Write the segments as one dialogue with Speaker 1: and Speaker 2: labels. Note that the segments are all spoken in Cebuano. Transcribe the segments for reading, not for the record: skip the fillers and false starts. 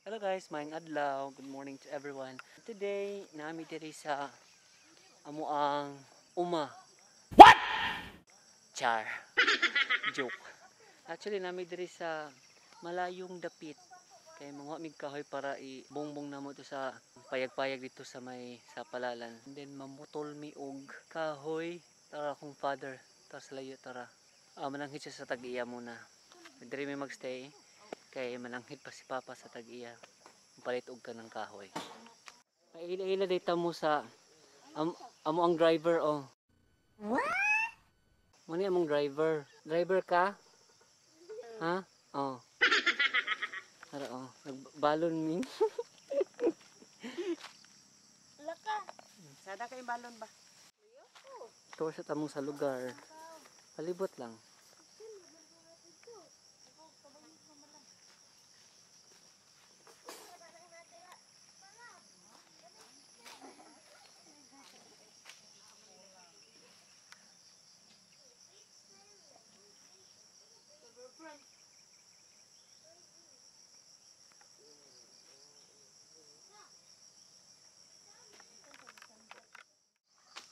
Speaker 1: Hello guys, maayong adlaw. Good morning to everyone. Today, nami diri sa amo ang uma. What? Char. Joke. Actually, nami diri sa malayong dapit. Kay manguha mig kahoy para ibongbong namo to sa payag-payag dito sa may sa palalan. And then mamutol mi og kahoy. Tara akong father. Tara sa layo, tara. Mananghid siya sa tag-iya muna. Diri mi magstay. Kay mananghid pa si Papa sa tag-iya. Palit og ka ng kahoy. Paila-ila data mo sa amo ang driver oh. What? Muni among driver. Driver ka? Ha? Oh. Tara oh, nagbalon mi.
Speaker 2: Laka. Sada kay balon ba?
Speaker 1: Tour sa tamong sa lugar. Palibot lang.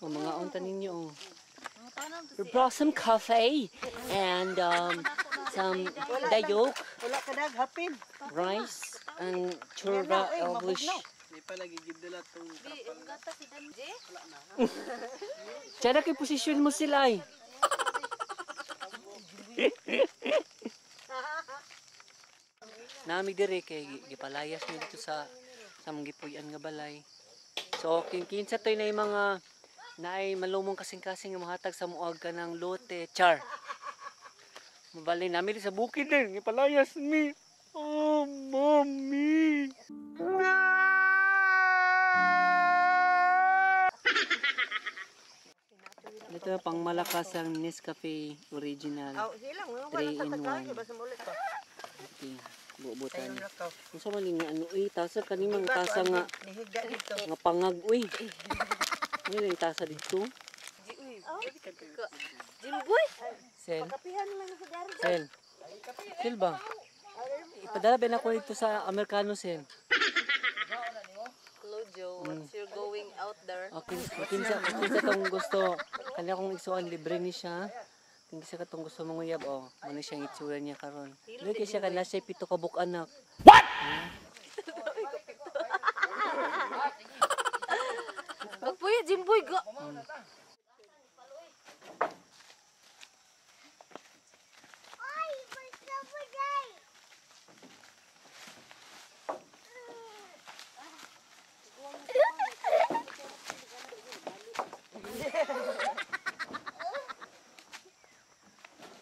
Speaker 1: O, mga unta ninyo. Oh. We brought some coffee and some dayok, rice, and churra English. Tsada kay posisyon mo sila eh. Nami dire kay gipalayas mi dito sa among gipuy-an nga balay. So kinsa toy na yung mga naay malumong kasing-kasing nga mohatag sa muag ka ng lote, char. Mabali nami sa bukid din, gipalayas mi. Oh, mommy. Ito pang malakas ang Nescafe original. 3 in 1. Okay, bubutan. Unsa man nga ano eh, tasa kani mang tasa nga nga pangag uy. Ano yung tasa dito?
Speaker 2: Jimboy!
Speaker 1: Sel. Sel. Sel ba? Ipadala ba na ko dito sa Amerikano, Sel?
Speaker 2: Hello, Joe. What's your going out there?
Speaker 1: Okay, kinsa tong gusto. Kanya kong isuan, libre ni siya. Kinsa ka tong gusto mong uyab, oh. Mano siyang itsura niya karon. Dili kay siya kana siya 7 ka buok anak. What?
Speaker 2: Magpuyo, Jimboy, go!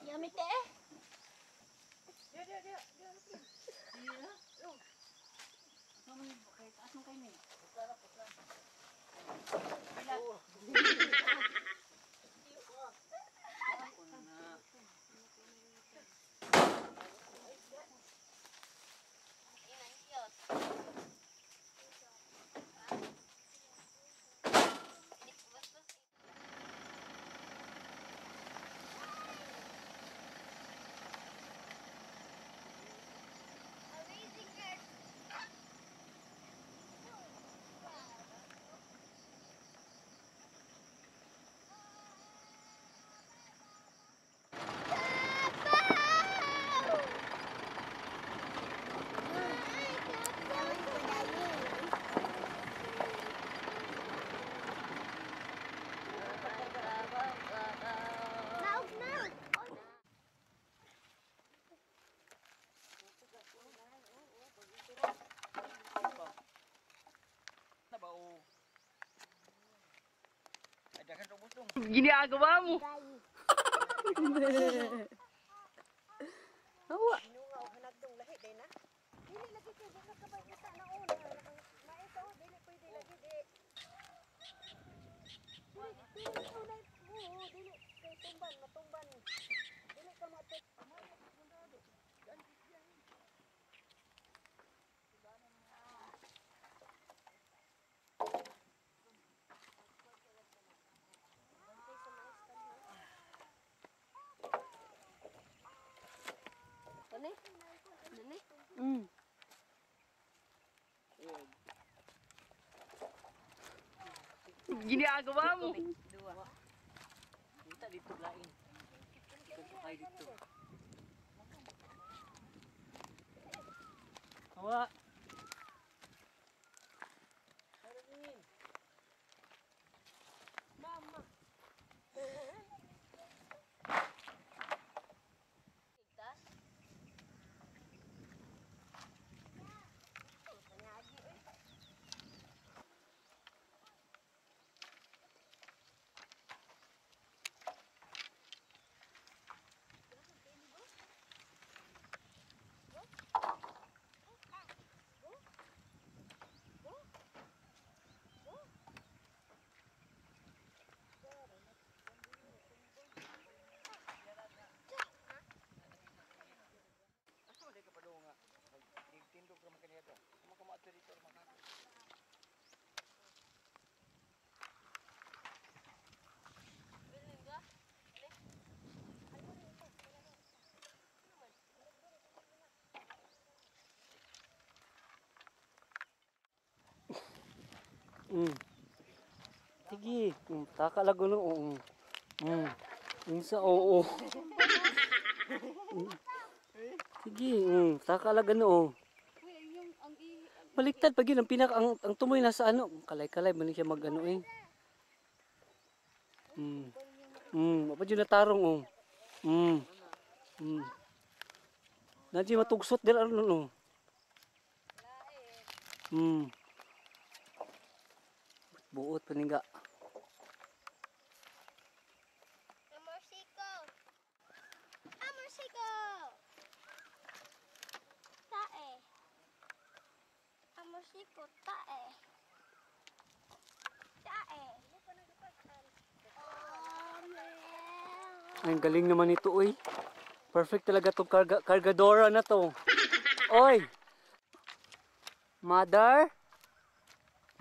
Speaker 2: Yummy te.
Speaker 1: Ginagawa mo. Awa.
Speaker 2: Nani? Nani?
Speaker 1: Mm.
Speaker 3: Ginagawa mo.
Speaker 2: Dua.
Speaker 1: Dito dito lain. Dito kayo dito. Awa.
Speaker 2: Mama.
Speaker 1: Sige, taka lang gulo. Oo. Unsa oo. Sige, taka lang ano oh. Baliktad pag yun ang pinaka ang tumoy nasa ano, kalay-kalay man siya mag ano eh. Apa jud natarong oh. Nandiyo matugsot dir ano no. Buot paningga.
Speaker 4: Amorsiko. Amorsiko. Tae. Amorsiko tae. Tae.
Speaker 1: Ay, ang galing naman ito, oy. Perfect talaga tong kargadora na to. Oy! Mother?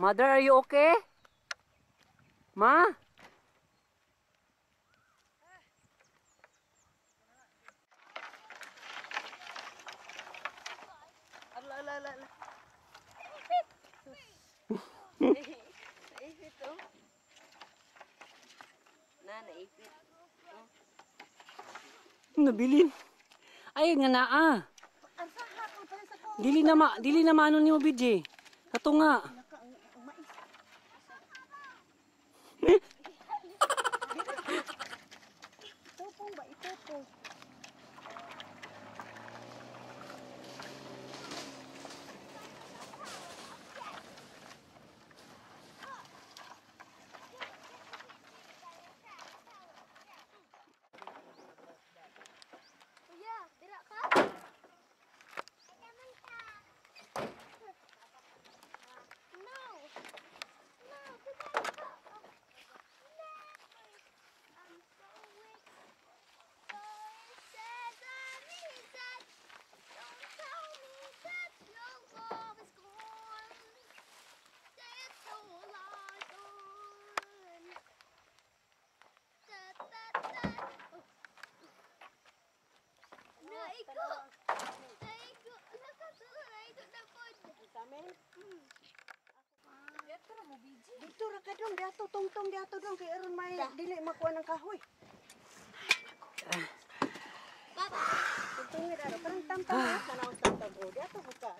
Speaker 1: Mother, are you okay? Ma?
Speaker 2: Ala, ala, ala, ala. Naipit, oh. Na, naipit.
Speaker 1: Nabilin. Ay, nga naa. Dili na ma, dili na maano nimo BJ. Kato nga.
Speaker 2: Itupong ba? Itupong.
Speaker 4: Kuya, dira ka? No. No, kuya. No. I'm so weak. So sad, I'm sad. Don't tell me that your love is gone. That's so long gone. Da, da, da. Oh. Naigo! Naigo! Nakatulog! Naigo na po!
Speaker 2: Ang Dito ra ka dong, diato tungtong diato dong kay aron may dili makuha ng kahoy.
Speaker 4: Baba!
Speaker 2: Tungtong ra parang tamtam ah. Tanaw tamtam o diato ka.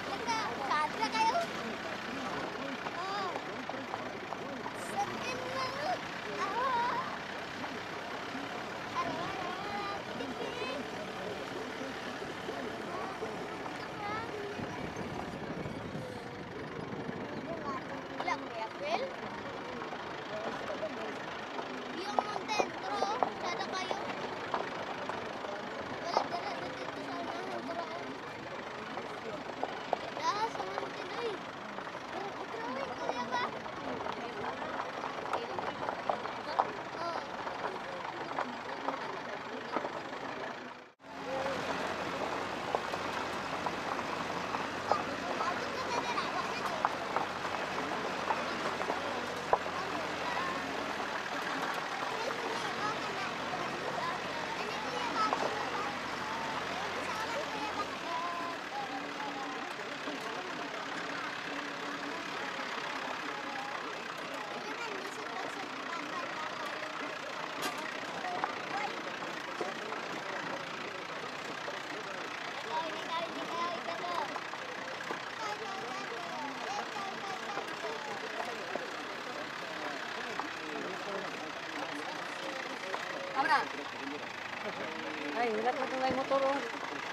Speaker 4: Ganda! Sadra kayo? Oh! Sakin na! Ah! Araw-araw! Titik!
Speaker 1: Tama na. Ay, wala pa itong motor oh.